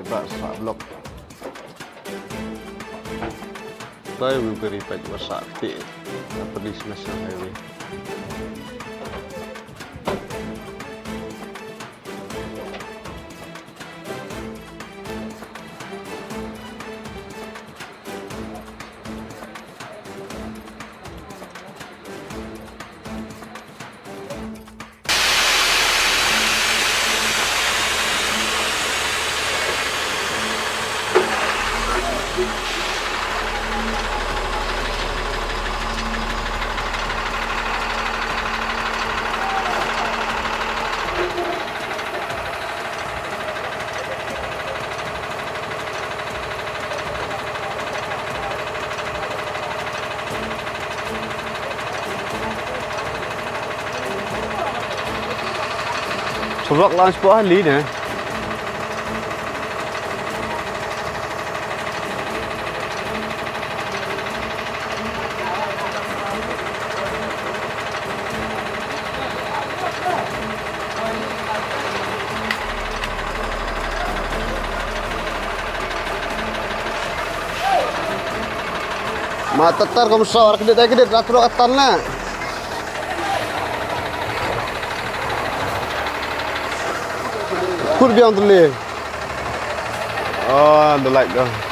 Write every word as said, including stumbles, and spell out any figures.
Ba sa blok. Ba wi gari pa wa sa te. Apa di National Highway. Surok lang sebuah ahli ne. Ma tatar kam sawar kedit ai kedit rat ro atan na. Kur biang tele. Oh, the light dah.